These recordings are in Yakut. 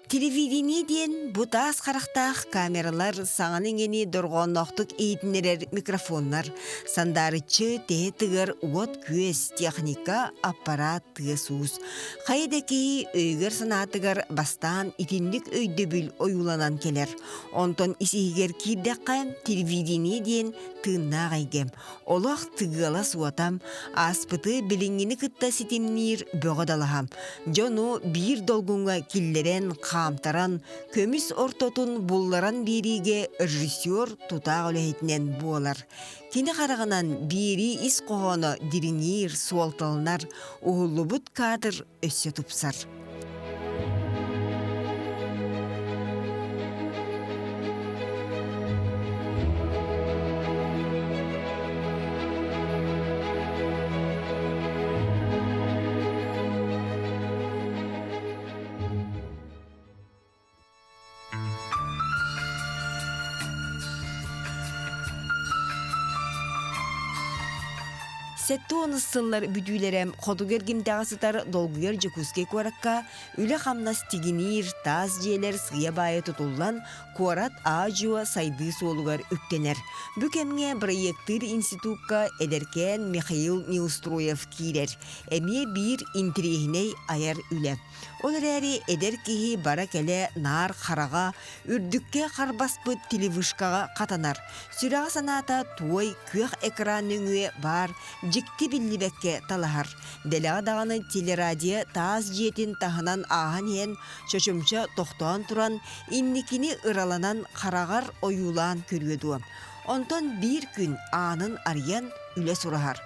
Телевидение диэн бу таас харахтаах камералар саҥаны-иҥэни дорҕоонноохтук иһитиннэрэр микрофоннар, сандаарыччы тэһэ тыгар уот-күөс, техника, аппарат, тыас-уус. Хайа да киһи өйүгэр-санаатыгар бастаан итинник өйдөбүл ойууланан кэлэр. Онтон ис-иһигэр киирдэххэ, телевидение диэн тыыннаах эйгэ. Олох тыгыала суотам, ааспыты билиҥҥини кытта ситимниир бөҕө далаһам. Дьону биир долгуҥҥа киллэрэн, хаамтаран, көмүс ортотун булларан биэриигэ режиссер тутаах үлэһитинэн буолар. Кини хараҕынан биэрии ис хоһооно дириҥиир, суолталанар, уһуллубут кадр өссө тупсар. Сэттэ сыллар бүтүүлэрэ хотугу эргимтэҕэ сытар долгуйар Дьокуускай куоракка үлэ-хамнас тигиниир, таас дьиэлэр сыыйа-баайа тутуллан, куорат аа-дьуо сайдыы суолугар үктэнэр. Бу кэмҥэ бырайыактыыр институкка эдэркээн Михаил Неустроев киирэр. Эмиэ биир интэриэһинэй айар үлэ. Ол эрээри эдэр киһи бара-кэлэ наар хараҕа, үрдүккэ харбаспыт телевышкаҕа хатанар. Сүрэҕэ санаата туой күөх экран нөҥүө баар дьикти биллибэккэ талаһар. Дэлэҕэ даҕаны телерадио таас дьиэтин таһынан ааһан иһэн, чочумча тохтоон туран, инникини ыраланан хараҕар ойуулаан көрүө дуо. Онтон биир күн аанын арыйан үлэ сураһар.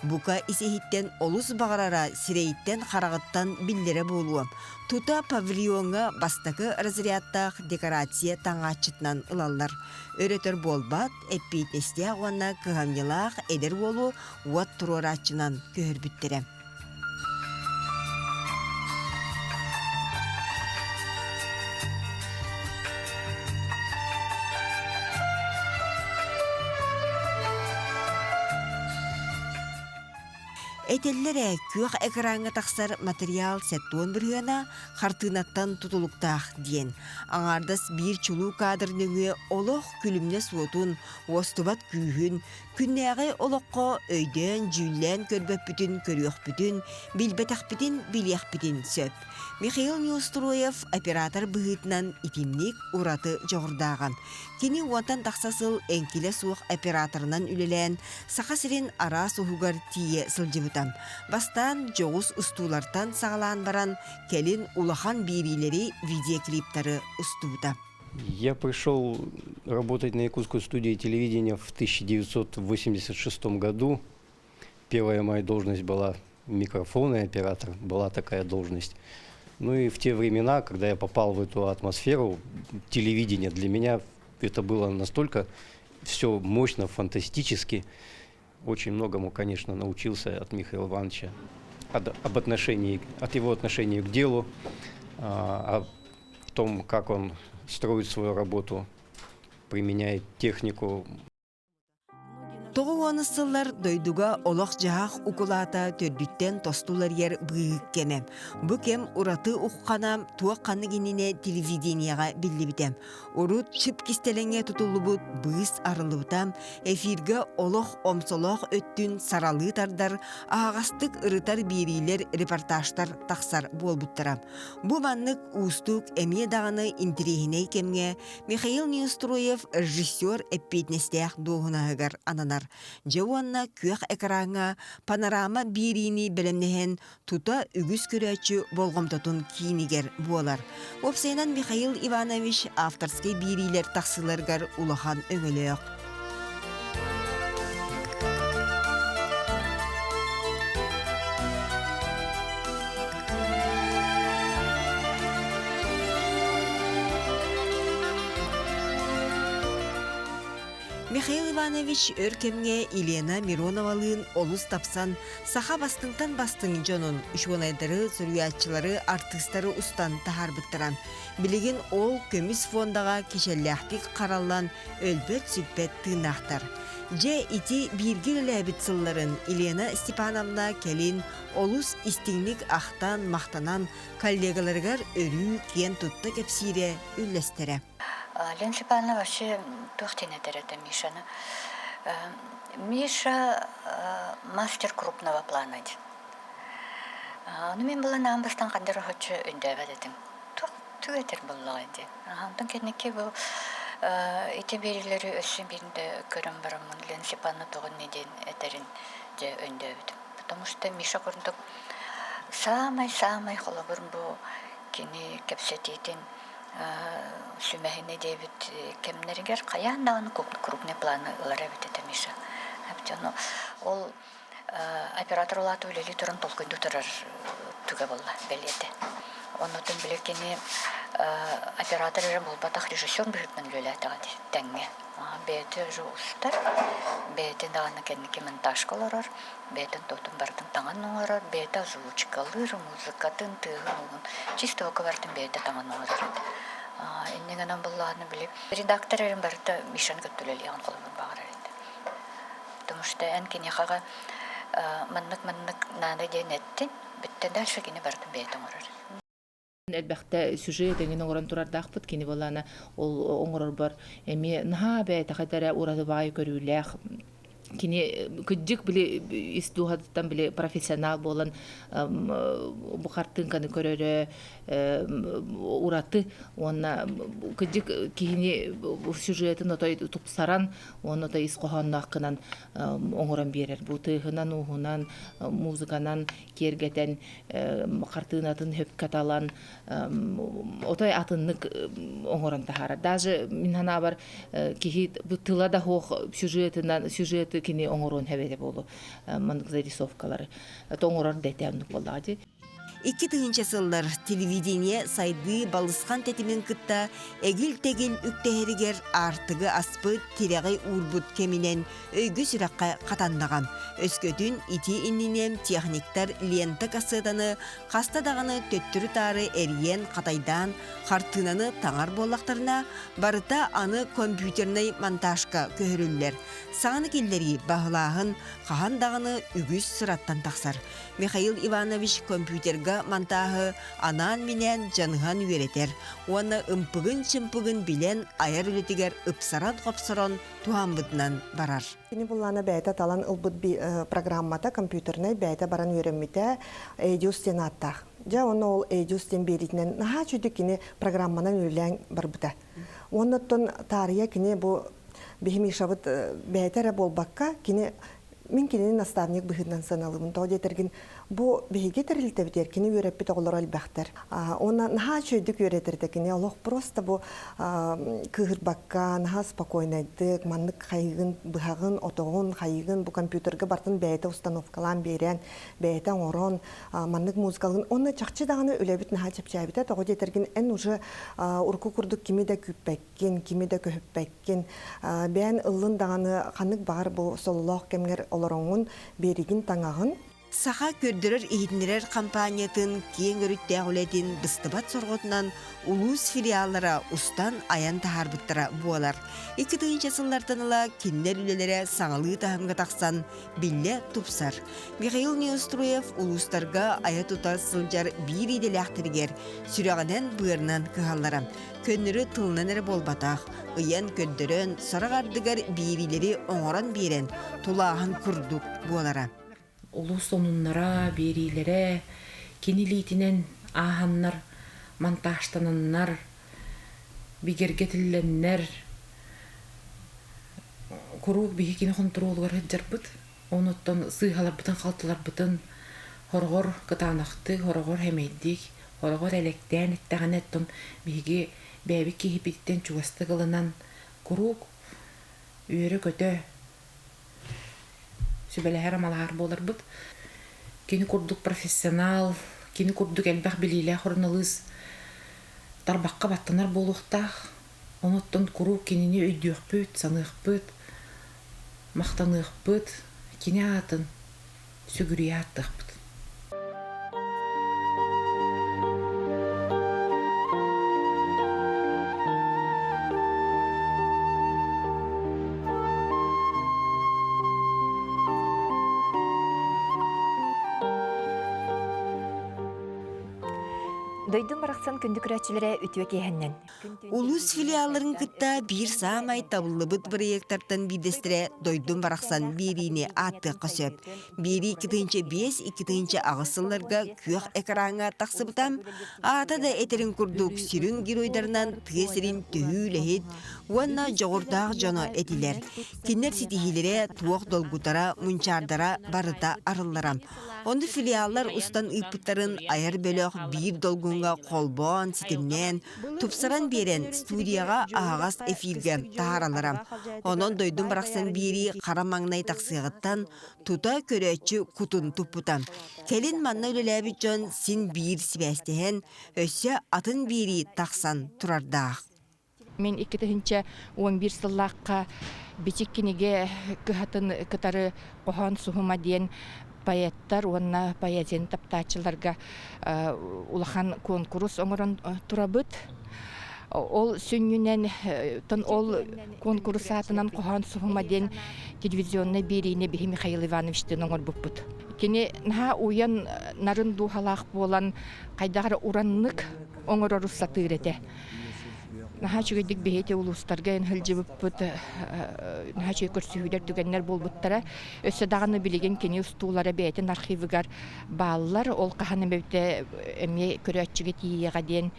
Бука ис-иһиттэн олус баҕарара сирэйиттэн-хараҕыттан биллэрэ буолуо. Тута павильоҥҥа бастакы разрядтаах декорация таҥааччытынан ылаллар. Өрөтөр буолбат, эппиэтинэстээх уонна кыһамньылаах эдэр уолу уот туруорааччынан көһөрбүттэрэ. Этэллэр ээ, күөх экраҥҥа тахсар матырыйаал сэттион бырыһыана хартыынаттан тутулуктаах диэн. Аҥаардас биир чулуу кадр нөҥүө олох күлүмнэс уотун, уостубат күүһүн, Күннээҕи олоххо өйдөөн-дьүүллээн көрбөппүтүн көрүөхпүтүн, билбэтэхпитин билиэхпитин сөп. Михаил Неустроев оператор быһыытынан итинник ураты дьоҕурдааҕа. Кини уонтан тахса сыл эҥкилэ суох операторынан үлэлээн, Саха сирин араас уһугар тиийэ сылдьыбыта. Бастаан дьоҕус устуулартан саҕалаан баран, кэлин улахан биэриилэри, видеоклиптары устубута. Я пришел работать на Якутскую студию телевидения в 1986 году. Первая моя должность была микрофонный оператор, была такая должность. Ну и в те времена, когда я попал в эту атмосферу, телевидение для меня это было настолько все мощно, фантастически. Очень многому, конечно, научился от Михаила Ивановича, от, об отношении, от его отношения к делу, о том, как он строит свою работу, применяет технику. Тоҕо уонус сыллар дойдуга олох-дьаһах укулаата төрдүттэн тосту уларыйар быыһык кэмэ. Бу кэм ураты уххана туох ханнык иннинэ телевидениеҕэ биллибитэ. Урут чып кистэлэҥҥэ тутуллубут быыс арыллыбыта, эфиргэ олох омсолоох өттүн саралыы тардар, аһаҕастык ырытар биэриилэр, репортажтар тахсар буолбуттара. Бу маннык уустук эмиэ даҕаны интэриэһинэй кэмҥэ Михаил Неустроев режиссер эппиэтинэстээх дуоһунаһыгар ананар. Дьэ уонна күөх экраҥҥа панорама биэриини бэлэмнэһэн тута үгүс көрөөччү болҕомтотун киинигэр буолар. Уопсайынан Михаил Иванович авторскай биэриилэр тахсыыларыгар улахан өҥөлөөх. Михаил Иванович өр кэмҥэ Елена Мироновалыын олус тапсан, саха бастыҥтан бастыҥ дьонун, учуонайдары, суруйааччылары, артыыстары устан таһаарбыттара. Билигин ол көмүс фондаҕа кичэллээхтик хараллан, өлбөт-сүппэт тыыннаахтар. Дьэ, ити бииргэ үлэлээбит сылларын Елена Степановна кэлин олус истиҥник ахтан, махтанан коллегаларыгар өрүү киэн тутта кэпсиирэ, үллэстэрэ. Лена Степановна вообще туох диэн этэр этэ Мишаны? Миша мастер крупного плана диэн. Ону мин булан аан бастаан хандар оһоччу өйдөөбөт этим. Туох тугу этэр буоллаҕай диэн. Онтон кэнники бу ити биэриилэри өссө биирдэ көрөн бараммын Лена Степановна тоҕо инньэ диэн этэрин дьэ өйдөөбүтүм. Потому что Миша курдук саамай-саамай холобур бу кини кэпсэтиитин сүмэһинэ диэбит кэмнэригэр хайаан даҕаны крупный планы ылар эбит этэ Миша. Ону ол оператор улаата үлэлии туран толкуйдуу турар түгэ буолла бэлиэтэ. Оннотон били кини оператор эрэ буолбатах режиссер быһыытынан үлэлээтэҕэ дии тэҥҥэ. Бэйэтэ уже устар, бэйэтин даҕаны кэнники монтажка олорор, бэйэтин туотун барытын таҥан оҥорор, бэйэтэ озвучкалыыр, музыкатын, тыаһын-ууһун чисто барытын бэйэтэ таҥан оҥорор этэ. Инньэ гынан буоллаҕына били редактор эрин барыта Мишаны кытта үлэлиэҕин холобур баҕарар этэ. Потому что эн киниэхэҕэ маннык-маннык наада диэн эттин, бүттэ дальше кини барытын бэйэтэ оҥорор. Элбэхтэ сюжет эҥин оҥорон турардаахпыт. Кини буоллаҕына ол оҥорорбор эмиэ наһаа бэйэтэхэ эрэ ураты баай көрүүлээх кини кырдьык били ис дууһатыттан били профессионал буолан бу хартыынканы көрөрө ураты уонна кырдьык киһини сюжетын отой тупсаран уонна отой ис хоһоонноох гынан оҥорон биэрэр бу тыаһынан ууһунан музыканан киэргэтэн хартыынатын хөпкө талан отой атыннык оҥорон таһаарар. Даже мин санаабар киһи тыла да суох сюжетынан сюжеты кини оҥоруон хэбэтэ буолу маннык зарисовкалары оҥорор да этэ оннук буоллаҕа дии. 2000 сыллар телевидение сайдыы балысхан тэтимин кытта эгил-тэгил үктэһэригэр аартыгы аспыт, тирэҕи уурбут кэминэн өйгө-сүрэххэ хатаннаҕа. Өскөтүн ити иннинэ техниктар лента кассетаны хаста даҕаны төттөрү-таары эрийэн, хатайдаан хартыынаны таҥар буоллахтарына, барыта аны компьютернай монтажка көһөрүллэр. Саҥаны киллэрии, баһылааһын хаһан даҕаны үгүс сыраттан тахсар. Михаил Иванович компьютерга монтааһы анаан-минээн дьаныһан үөрэтэр уонна ымпыгын-чымпыгын билэн айар үлэтигэр ыпсаран-хопсорон туһаммытынан барар. Кини буллаана бэйэтэ талан ылбыт программата компьютернай бэйэтэ баран үөрэммитэ Эдиус диэн ааттаах. Дьэ онно ол Эдиус диэн биэриитинэн наһаа үчүгэй кини программанан үлэлээн барбыта. Уонна оттон таарыйа кини бу биһи Мишабыт бэйэтэ эрэ буолбакка кини мин кинини наставник быһыытынан сыаналыыбын. Тоҕо диэтэргин Бу биһиги тэрилтэбитигэр кини үөрэппит оҕолоро элбэхтэр. Уонна наһаа үчүгэйдик үөрэтэр этэ кини. Олох просто бу кыыһырбакка, наһаа спокойнайдык, маннык хайыгын, быһаҕын, отоҕун, хайыгын бу компьютерга бартын бэйэтэ установкалаан биэрэн, бэйэтэ оҥорон, маннык музыкалыын. Уонна чахчы даҕаны үлэбит наһаа чэпчээбитэ. Тоҕо диэтэргин эн уже урукку курдук кими да күүппэккин, кими да көһүппэккин. Бэйэн ыллын даҕаны ханнык баҕар бу сололоох кэмҥэр олороҥҥун, биэригин таҥаҕын. Саха көрдөрөр-иһитиннэрэр хампаанньатын киэҥ өрүттээх үлэтин быстыбат сорҕотунан улуус филиаллара устан айан таһаарбыттара буолар. 2000 сыллартан ыла кинилэр үлэлэрэ саҥалыы таһымҥа тахсан биллэ тупсар. Михаил Неустроев улуустарга айа-тута сылдьар биир идэлээхтэригэр сүрэҕинэн-быарынан кыһаллара. Көннөрү тылынан эрэ буолбатах, ыйан көрдөрөн, сорох ардыгар биэриилэри оҥорон биэрэн, тулааһын курдук буолара. Улуус сонуннара, биэриилэрэ кини илиитинэн ааһаннар, монтажтананнар, бигэргэтиллэннэр, куруук биһи кини хонтуруолугар сылдьарбыт. Онуттан сыыһаларбытын-халтыларбытын хороҕор кытаанахтык, хороҕор хэмэйдик, хороҕор элэктээн эттэҕинэ оттон биһиги бэйэбит киһибититтэн чугастык ылынан куруук үөрэ-көтө сүбэлэһэр-амалаһар буоларбыт. Кини курдук профессионал, кини курдук элбэх билиилээх суруналыыс тарбахха баттанар буолуохтаах. Онуттан куруук кинини өйдүөхпүт, саныахпыт, махтаныахпыт, кини аатын сүгүрүйэ ааттыахпыт. Дойдум барахсан күндү көрөөччүлэрэ үтүө киэһэннэн. Улуус филиалларын кытта биир саамай табыллыбыт бырайыактартан биирдэстэрэ Дойдум барахсан биэриини ааттыахха сөп. Биэрии 2005-2008 сылларга күөх экраҥҥа тахсыбыта. Аата да этэрин курдук, сүрүн геройдарынан тыа сирин төһүү үлэһит уонна дьоҕурдаах дьоно этилэр. Кинилэр ситиһиилэрэ, туох долгутара, мунчаардара барыта арыллара. Ону филиаллар устан ыыппыттарын айар бөлөх биир долгуҥҥа холбоон, ситимнээн, тупсаран биэрэн студияҕа аһаҕас эфиргэ таһаараллара. Онон дойдум барахсан биэрии хара маҥнай тахсыаҕыттан тута көрөөччү кутун туппута. Кэлин манна үлэлээбит дьон син биир сибээстэһэн, өссө атын биэрии тахсан турардаах. Мин 2011 сыллаахха Бичик кинигэ кыһатын кытары хоһоон суһума диэн поэттар уонна поэзияны таптааччыларга улахан куонкурус оҥорон турабыт. Ол сүнньүнэн ол куонкурус аатынан хоһоон суһума диэн телевизионнай биэриини биһи Михаил Ивановичтыын оҥорбуппут. Кини наһаа уйан нарын дууһалаах буолан хайдах эрэ ураннык оҥорору сатыыр этэ. Наһаа үчүгэйдик биһиги улуустарга сылдьыбыппыт, наһаа үчүгэй көрсүһүүлэр түгэннэр буолбуттара. Өссө даҕаны билигин кини устуулара бэйэтин архивыгар бааллар. Ол хаһан эмэ эмиэ көрөөччүгэ тиийиэҕэ диэн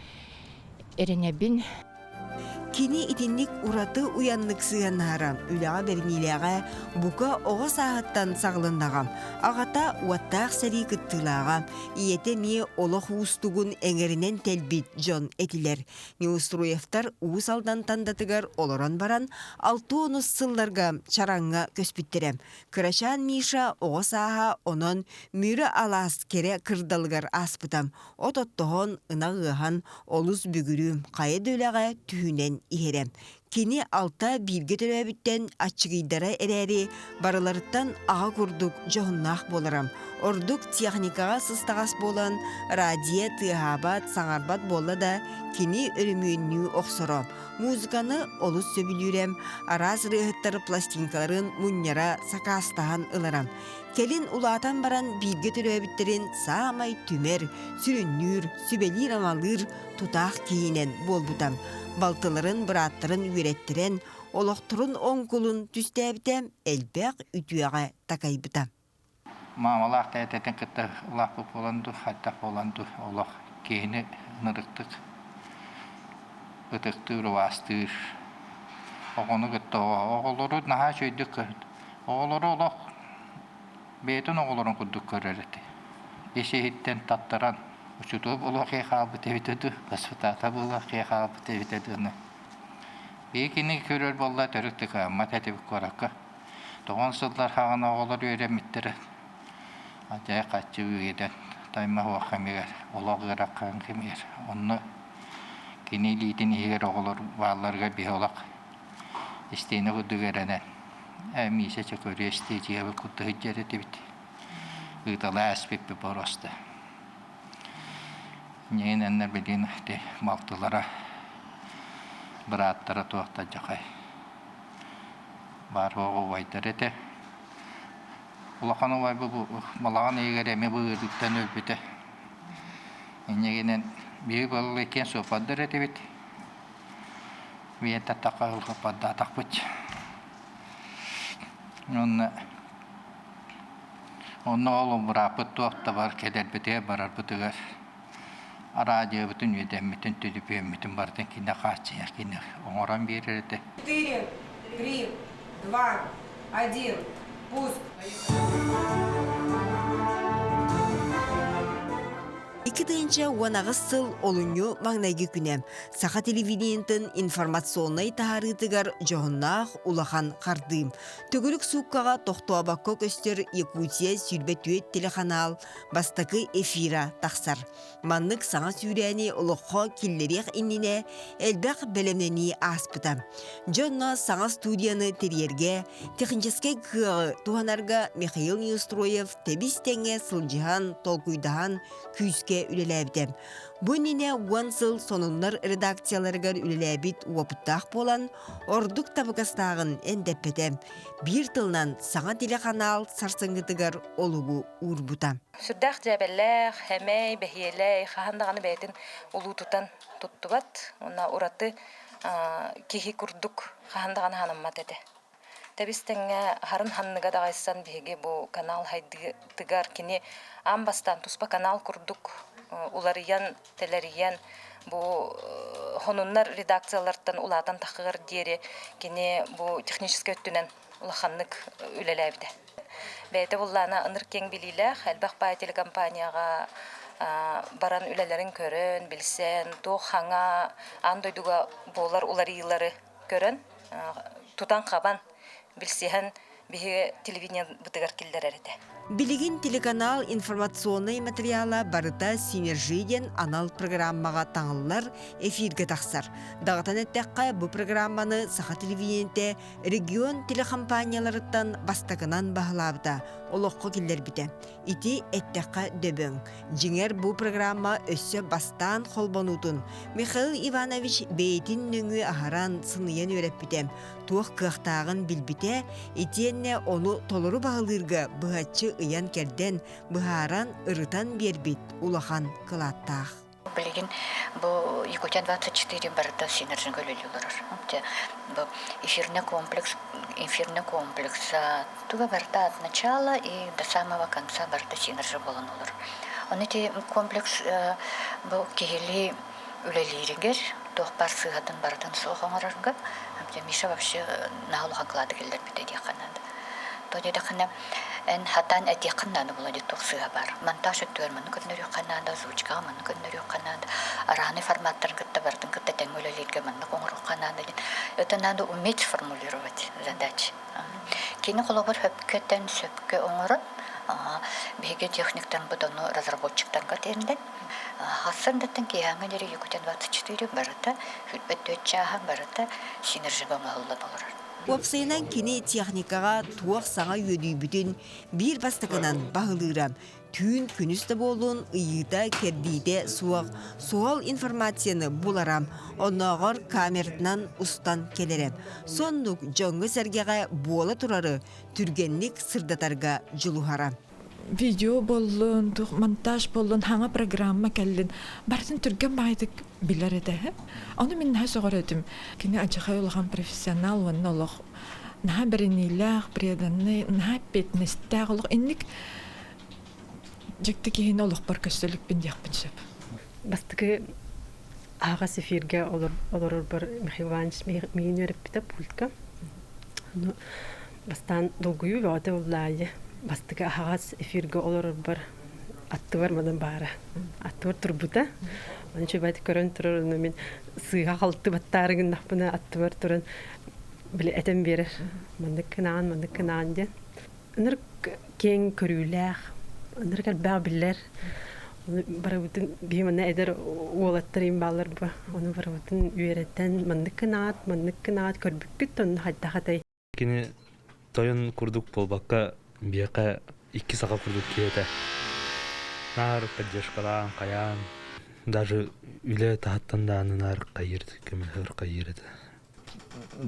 эрэнэбин. Кини итинник ураты уйаннык сыһыаннаһара, үлэҕэ бэриниилээҕэ бука оҕо сааһыттан саҕылыннаҕа. Аҕата уоттаах сэрии кыттыылааҕа, ийэтэ эмиэ олох уустугун эҥэринэн тэлбит дьон этилэр. Неустроевтар Уус Алдан Тандатыгар олорон баран, 60 сылларга Чараҥҥа көспүттэрэ. Кырачаан Миша оҕо сааһа онон Мүрү алаас кэрэ кырдалыгар ааспыта. От оттоһон, ынах ыаһан, олус бүгүрү, хайа да үлэҕэ түһүнэн иһэрэ. Кини алта бииргэ төрөөбүттэн аччыгыйдара эрээри, барыларыттан аҕа курдук дьоһуннаах буолара. Ордук техникаҕа сыстаҕас буолан, радио тыаһаабат, саҥарбат буолла да, кини өрөмүөннүү охсоро. Музыканы олус сөбүлүүрэ, араас ырыаһыттар пластинкаларын мунньара, сакаастаһан ылара. Кэлин улаатан баран бииргэ төрөөбүттэрин саамай түмэр, сүрүннүүр, сүбэлиир-амалыыр тутаах киһинэн буолбута. Балтыларын, бырааттарын үөрэттэрэн, олохторун оҥкулун түстээбитэ, элбэх үтүөҕэ такайбыта. Маамалаах тээтэтин кытта улааппыт буолан дуу, хайдах буолан дуу, олох киһини ынырыктык ытыктыыр, убаастыыр. Оҕону кытта оҕолору наһаа үчүгэйдик Оҕолору олох бэйэтин оҕолорун курдук көрөр этэ. Ис-иһиттэн таттаран, учуутал буолуох киһи хаалбыт эбитэ дуу, баспытаата буолуох киһи хаалбыт эбитэ дуу. Биһи кини көрөр буолла төрүт да кыаммат этибит куоракка. Тоҕон сыллар хаҕана оҕолор үөрэммиттэрэ. Дьэ хаччы үөдэн тайма хуох кэмигэр, олох ыарахан кэмигэр. Онно кини илиитин иһигэр оҕолор баалларыгар биһи олох истиэнэ курдук эрэнэн Миисэ чөкөрүө истиэдьийэбит курдук сылдьар этибит. Ыыталаа эспиппит боруоста. Инньэ билигин ити балтылара, бырааттара туох да дьахай баар суох убайдар этэ. Улахан убайбыт бу балаҕан ыйыгар эмиэ бу ыарыыттан өлбүтэ. Инньэ гынан биһиги буолла иккиэн суоппардар этибит. Биир таттахха ылҕаппардаатахпыт. Уонна онно ол бырааппыт туох да бар кэлэрбитигэр барарбытыгар араадьыйабытын үөдэммитин, түлүпүөммүтүн барытын кини хааччыйар, кини оҥорон биэрэр этэ. Четыре, три, два, один, пуск! 2018 сыл олунньу маҥнайгы күнэ Саха телевидениетын информационнай таһаарыытыгар дьоһуннаах улахан хардыы. Төгүрүк сууккаҕа тохтообокко көстөр Якутия 24 телеханаал бастакы эфира тахсар. Маннык саҥа сүүрээни олоххо киллэриэх иннинэ элбэх бэлэмнэнии ааспыта. Дьонно саҥа студияны тэрийэргэ, техническэй кыаҕы туһанарга Михаил Неустроев тэбис-тэҥҥэ сылдьыһан, толкуйдаһан күүскэ үлэлээбитэ. Бу иннинэ уон сыл сонуннар редакцияларыгар үлэлээбит уопуттаах буолан, ордук табыгастааҕын эндэппэтэ. Биир тылынан саҥа телеканаал сарсыҥҥытыгар олугу уурбута. Сүрдээх дьээбэлээх, хэмэй, бэһиэлэй, хаһан даҕаны бэйэтин улуутутан туттубат уонна ураты киһи курдук хаһан даҕаны санаммат этэ. Тэбис-тэҥҥэ харын ханныга даҕайсан биһиги бу канал хайдыытыгар кини аан бастаан туспа канал курдук уларыйан, тэлэрийэн бу хонуннар редакциялартан улаатан тахыар диэри кини бу техническэй өттүнэн улаханнык үлэлээбитэ. Бэйэтэ буллаана ыныр киэҥ билиилээх, элбэх баай телекомпанияҕа баран үлэлэрин көрөн, билсэн, туох хаҥа аан дойдуга буолар уларыйыылары көрөн, тутан-хабан, билсиһэн биһиги телевидениебытыгар киллэрэр этэ. Билигин телеканал информационнай материала барыта Синержи диэн анал программаҕа таҥыллар, эфиргэ тахсар. Даҕатан эттэххэ, бу программаны Саха телевидениетэ регион телекомпанияларыттан бастакынан баһылаабыта, олоххо киллэрбитэ. Ити эттэххэ дөбөҥ. Дьиҥэр бу программа өссө бастаан холбонуутун Михаил Иванович бэйэтин нөҥүө аһаран, сыныйан үөрэппитэ, туох кыахтааҕын билбитэ, итиэннэ ону толору баһылыырга быһаччы ыйан-кэрдэн, быһааран, ырытан биэрбит улахан кылааттаах. Билигин бу Якутия 24 барыта синержинга үлэлии олорор. Бу эфирный комплекс, эфирный комплекс туга барыта от начала и до самого конца барыта синержи буолан олорор. Оны ити комплекс бу киһилии үлэлииригэр туох баар сыыһатын барытын суох оҥорорго Миша вообще наһаа улахан кылааты киллэрбитэ диэххэ наада. То диэтэххинэ эн хатаан этиэххин наада була дии туох сыыһа баар. Монтаж өттүгэр маны көннөрүөххэ наада, озвучкаҕа маны көннөрүөххэ наада, арааны форматтарын кытта барытын кытта тэҥҥэ үлэлииргэ маннык оҥоруохха наада диэн. Это надо уметь формулировать задачи. Кини холобур сөпкө сөпкө оҥорон, биһиги техниктарбыт ону разработчиктарга тиэрдэн, Хассандаттан киэһээҥҥэ диэри Якутия 24 барыта, сүүрбэт түөрт чааһа барыта синержига оҥоһуллан олорор. Уопсайынан кини техникаҕа туох саҥа үөдүйбүтүн биир бастакынан баһылыыра. Түүн күнүс да буоллун ыйыыта кэрдиитэ суох суһал информацияны булара, оннооҕор камератынан устан кэлэрэ. Соннук дьоҥҥо-сэргэҕэ буола турары түргэнник сырдатарга дьулуһара. Видео боллун, монтаж боллун, хаҥа программа кэллин. Барытын түргэн баайдык билэр этэ. Ону мин наһаа сөҕөр этим. Кини адьахай улахан профессионал уонна олох наһаа бэриниилээх, преданный, наһаа эппиэтинэстээх олох инник дьикти киһини олохпор көстөлүкпүн диэхпин сөп. Бастакы аһаҕас эфиргэ олорорбор Михаил Иванович миигин үөрэппитэ пультка. Бастаан долгуйуу бөҕөтө буллаайы. Бастакы аһаҕас эфиргэ олорорбор аттыбар манан баара. Аттыбар турбута. Оны чөбөт көрөн турар, ону мин сыыһа халты баттаары гыннахпына аттыбар туран били этэн биэрэр. Маннык кынаан, маннык кынаан диэн. Ынырык киэҥ көрүүлээх, ынырык элбэх биллэр. Ону барыбытын биһи манна эдэр уолаттар им бааллар бу. Ону барыбытын үөрэтэн маннык кынаат, маннык кынаат көрбүккүт онно хайдах этэй? Кини тойон курдук буолбакка, биһиэхэ икки саха курдук киһи этэ. Наар поддержкалаан, хайаан, даже үлэ таһыттан даҕаны наар хайыыр, көмөлөһөр хайыыр этэ.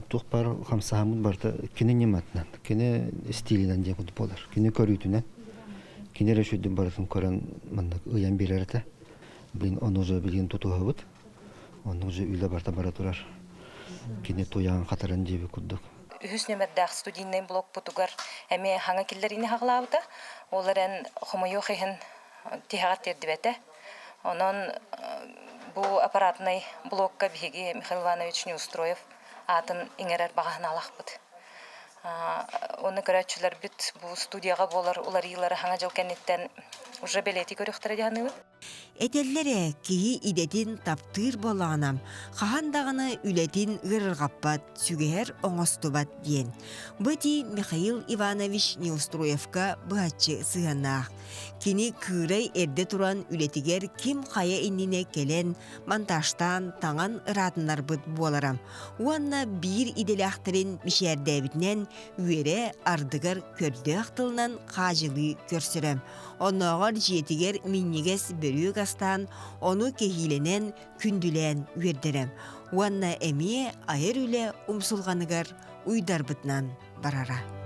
Туох баар хамсаһаммыт барыта кини ньыматынан, кини стилинэн диэн курдук буолар. Кини көрүүтүнэн, кини эрэ үчүгдүк барытын көрөн маннык ыйан биэрэр этэ. Блин, ону уже билигин тутуһабыт. Оннук же үлэ барыта бара турар. Кини туйаҕын хатаран диэбит курдук. Үһүс нүөмэрдээх студийнай блокпутугар эмиэ хаҥа киллэриини хаҕылаабыта. Ол эрэн хомойуох иһин тиһэҕэр тиэрдибэтэ. Онон бу аппаратнай блокка биһиги Михаил Иванович Неустроев аатын иҥэрэр баҕа санаалаахпыт. Уонна көрөөччүлэрбит бу студияҕа буолар уларыйыылары хаҥа дьыл кэнниттэн уже бэлиэтии көрүөхтэрэ дии саныыбын. Этэллэр ээ, киһи идэтин таптыыр буоллаҕына, хаһан даҕаны үлэтин ыарырҕаппат, сүгэһэр оҥостубат диэн. Бу этии Михаил Иванович Неустроевка быһаччы сыһыаннаах. Кини кыырай эрдэ туран үлэтигэр ким хайа иннинэ кэлэн, монтажтаан, таҥан ыраатыннарбыт буолара. Уонна биир идэлээхтэрин мичээрдээбитинэн үөрэ ардыгар көрдөөх тылынан хаадьылыы көрсөрө. Оннооҕор дьиэтигэр минньигэс бөрүө сөрүөк астаан, ону кэһиилэнэн, күндүлээн үөрдэрэ. Уонна эмиэ айар үлэ умсулҕаныгар уйдарбытынан барара.